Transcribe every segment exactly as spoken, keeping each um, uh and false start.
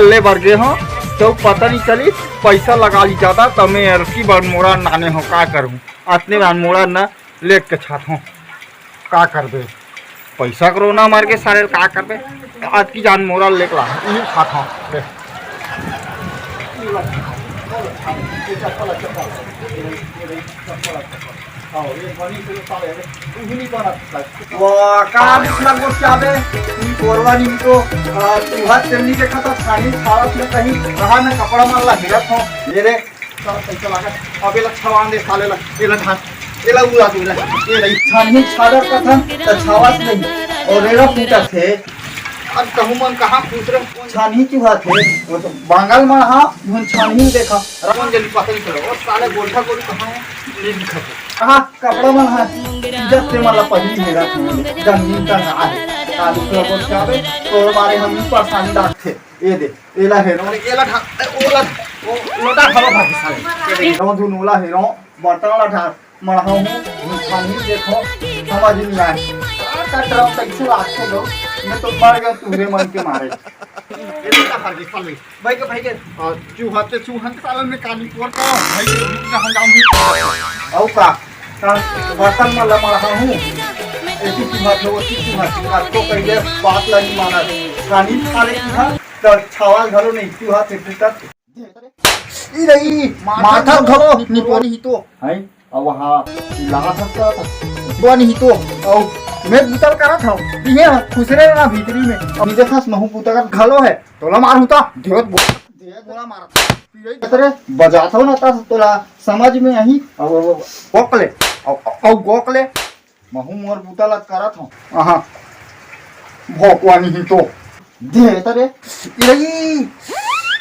ले बर गे हो, तो पता नहीं चली, पैसा लगा ली जाता, तो मैं अरसी बर मोड़ा नाने हो, का करूँ? अतने बार मोड़ा न लेके छात हो, का करबे? पैसा करो ना मार के सारे, का करबे? आज की जान मोड़ा लेके ला, यही छात हो। ले। वाह, का बिस्ला गोट क्या बे? ई कोरवा नी तो, आ, तुहा तेलनी के खाता छानी छाड़त में कहीं रहा में कपड़ा मन ला हिरत हो। ये रे, साला पैसा लागत। अब एला छवान दे साले ला, एला ढाल, एला उड़ा दे, एला, एला ई छानी छाड़त कथन, त छावत नहीं। और एला फूटत हे। अब कहूँ मन कहाँ फूट रहे, कौन छानी चुहात हे? वो तो बांगल मन हा, धुन छानी देखा। कौन जल्दी पता नहीं चला। और साले गोल्ठा गोली कहाँ है? नहीं दिखा। कहाँ? कपड़ा मन हा, इज्जत से मला पहली मेरा जमीन तंग आहे। कालू के ओकर चाबे, तोर बारे हम ही परेशानी लागथे। ये दे, एला हेरो। अरे, एला ढा-, ए, ओला, ओ, लोटा ढालो भागी साले। ये दे, दो धुन ओला हेरो, बर्तन ला ढाल, मढ़ाऊँ, खानी देखो, समझ नहीं आए। आ, का ड्रम कैसे लागथे दो? मैं तो मर गया तुहरे मन के मारे। ये लोटा भागी साले। भाई के, भाई के। और चूहा ते चूहा के सालन में काली कोर का, भाई के बीच में हंगाम हुई। औ का? का बर्तन में लमड़ हूँ। ऐसी चूहा थे, वैसी चूहा थे। आज तो कहिए बात लगी माना। कानी खा ले चूहा, तो छावा घलो नहीं, चूहा थे, फिर तक। ई रही, माथा घलो, निपोरी ही तो। हैं? अब वहाँ चिल्लात हस का था। बन ही तो, औ मैं बुतल करत हूँ। इहे ह, खुसरे ना भीतरी में। अब देखस महू बुतल करत घलो है। तोला मार हुता, देवत बो-, देवत बोला मारत। अरे, बजात हो ना ता तोला समझ में आही। औ, औ, औ, गोकले, औ, औ, औ, गोकले। महू मोर बुतल करत हूँ। आहा, भोकवानी ही तो। दे तरे। इरई,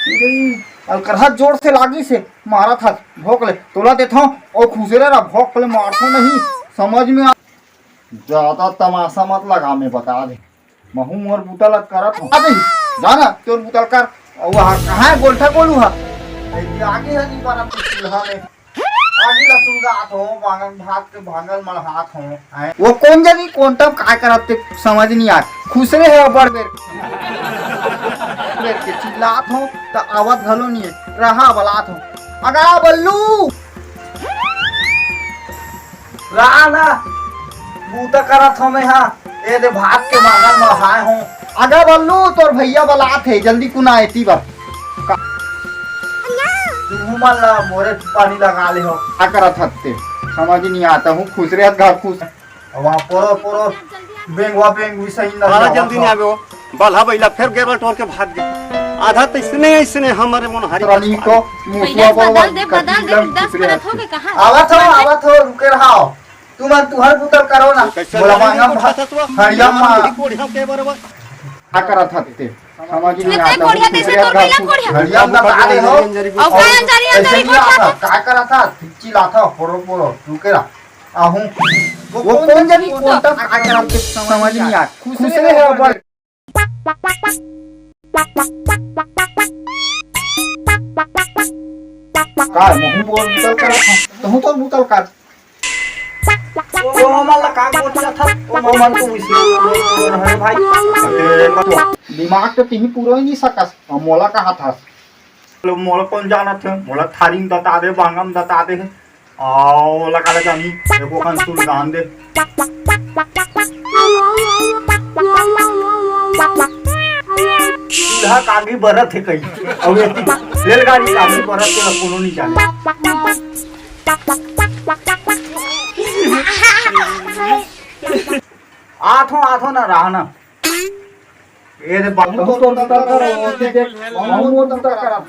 इरई, अलकरहा जोर से लागी से मारा था, भोंक ले, तोला देथव, ओ खुसरे रा भोंक ले मारथव नहीं, समझ में आ। ज्यादा तमाशा मत लगा, मैं बता दे, महू मोर बुता लग करत हूँ। आ दे, जाना, तोर बुता कर, अउ वहाँ कहाँ है गोल्ठा गोलू हा? ए, ये आगे है नहीं पारा तू चूल्हा में। आगी ला सुलगात हो, बांगन भात के भांगल मढ़ात हो, हैं? वो कोन जनी कोन तब काय करत ते समझ नहीं आत। खुसरे हे अब्बड़ बेर। बेर के चिल्लात हो, त आवत घलो नहीं है। रहा बलात हो। अगा बल्लू! रहा ना, बूता करत हो मैं, हाँ। ए दे भात के मांगन मढ़ाए हो। अगा बल्लू, तोर भैया बलात हे, जल्दी कुना एती बर। का-, तुहू मन ला मोरे पानी लगा ले हो। का करत हत्ते? समझ नहीं आता हूँ, खुसरे हत घर खुस। वहाँ पोरो, पोरो, बेंगवा, बेंगवी सही ना साला जावत जल्दी हो। नहीं आवे हो। बलहा बैला फेर गेरल टोर के भाग गे। आधा तो इसने, इसने हमारे मन हरी रानी को मुसवा पहले बदल दे, बदल दे, दस मिनट हो गए, कहाँ? आवत हो, आवत हो, रुके रहा हो। तुमन तुहर बुतल करो ना। कैसे मोला लड़ाई मांगम नहीं भा-, उठाता तू? हरिया मा। कोढ़िया के बराबर। का करत हत्ते? समझ नहीं आता। कोढ़िया तैसे तो पहला कोढ़िया। हरिया मा बता दे हो। और का अंजारी, अंजारी ऐसे नहीं कोढ़िया आता। का करत हत? चिल्लात हो, पोरो, पोरो, रुके रहा। आहू। वो कोन जनी कोन तब का करत हत्ते? समझ नहीं आता। खुसरे हे अब्बड़। का महू बोल बुतल करत हूँ? तहूँ तो बुतल कर। ओ, ओ, हमन ला का गोठियाथस? ओ, हमन तो मिसरी बोल, बोल, बोल, हरे भाई। ए, तो दिमाग तो तिही पूरा ही नहीं सकस। अब मोला कहा था? लो, मोला कौन जानत है? मोला थारी में दता दे, बांगा में दता दे। आओ, लगा ले जानी। देखो, कन सुन गान दे। चूल्हा कागी बरत है कहीं। अब ये रेलगाड़ी कागी बरत है, कोनो नहीं जाने। आथो, आथो ना, रहा ना। ए रे बाबू, तहूँ तो उतर कर, वो देख, तहूँ तो उतर कर, आप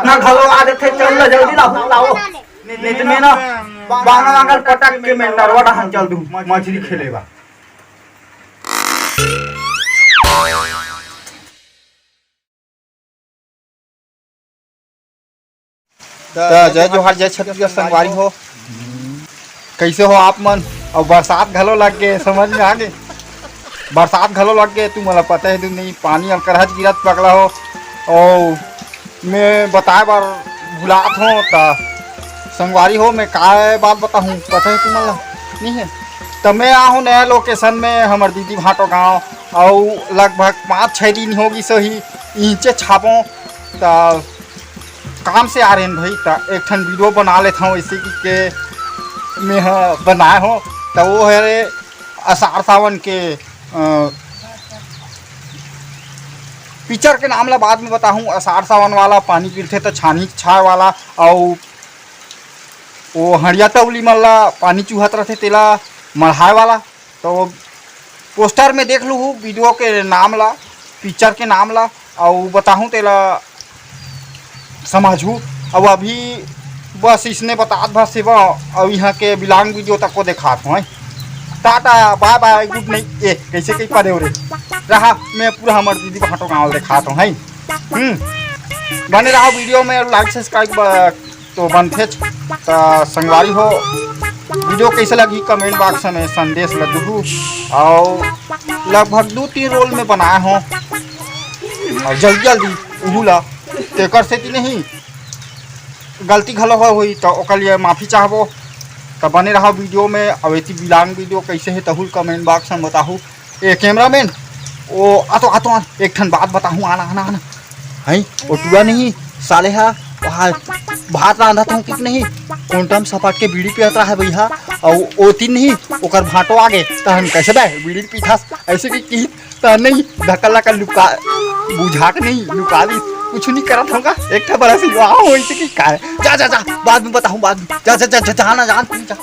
ना घलो आ देथे, चल ना, जल्दी लाओ, लाओ। नहीं तो मैं ना बांगा वांगा पटक के मैं नरवा डहान चल दूँ, मछली खेलेबा। त जय जोहार, जय छत्तीसगढ़ संगवारी हो। कैसे हो आप मन? अउ बरसात घलो लग गे, समझ में आ गे। बरसात घलो लग गे, तुमन ला पता है तुम नहीं, पानी अलकरहच गिरत पगला हो। अउ मैं बताए बर भुलात हो, त संगवारी हो, मैं का बात बताहूँ, पता है तुमन ला? नहीं है। त मैं आहूँ नया location में, हमर दीदी भाटो गाँव, अउ लगभग पाँच छः दिन हो गिस होही, इंचे छापों, त काम से आ रहे हैं भाई, त एक ठन वीडियो बना लेता हूँ, इसी के मैं ह बनाए हो। त वो है रे अषाढ़ सावन के, अ, पिक्चर के नाम ला बाद में बताहूँ। अषाढ़ सावन वाला, पानी गिरथे त छानी छाए वाला, अउ वो हड़िया तौली मन ला पानी चुहत रथे, तेला मढ़ाए वाला। तो पोस्टर में देख लूहू वीडियो के नाम ला, पिक्चर के नाम ला, अउ बताहूँ तेला समझू। अउ अभी बस इसने बतात भर सेवा, अउ यहाँ के बिलांग वीडियो तक को देखात हूँ। टाटा, बाय बाय, गुड नाइट। ए, कैसे कही पड़े हो रे? रहा, मैं पूरा हमर दीदी भाटो गाँव देखात हूँ। हम्म, बने रहा वीडियो में, लाइक सब्सक्राइब तो बनथेच। त संगवारी हो, वीडियो कैसे लगी कमेंट बॉक्स में संदेश ल दुहू। अउ लगभग दू तीन रोल में बनाए हो, अउ जल्दी जल्दी उहू ला, तेकर सेती नहीं गलती घलो हो होई त ओकर लिए माफी चाहबो। त बने रहा वीडियो में। अउ एती बिलांग वीडियो कैसे है तहूल कमेंट बॉक्स में बताहू। ए कैमरामैन, ओ आ तो, आ तो, आ, एक ठन बात बताहूँ, आना, आना, आना। हैं, ओ टुआ नहीं, साले हा, वहाँ भात रांधत हूँ कि नहीं, कोंटम सपाट के बीड़ी पियत रहा है भैया, अउ ओती नहीं, ओकर भांटो आगे, तहन कैसे बे, बीड़ी पीथस, ऐसे कि, कि, तहन नहीं, धक्का लगा लुका, बुझा के नहीं, लुका दी, कुछ नहीं करत होगा, एक ठा बड़ा सी वाह, वैसे कि का है? जा, जा, जा, बाद में बताहूँ, बाद में, जा, जा, जा, जा, जाना, जान, तू जा।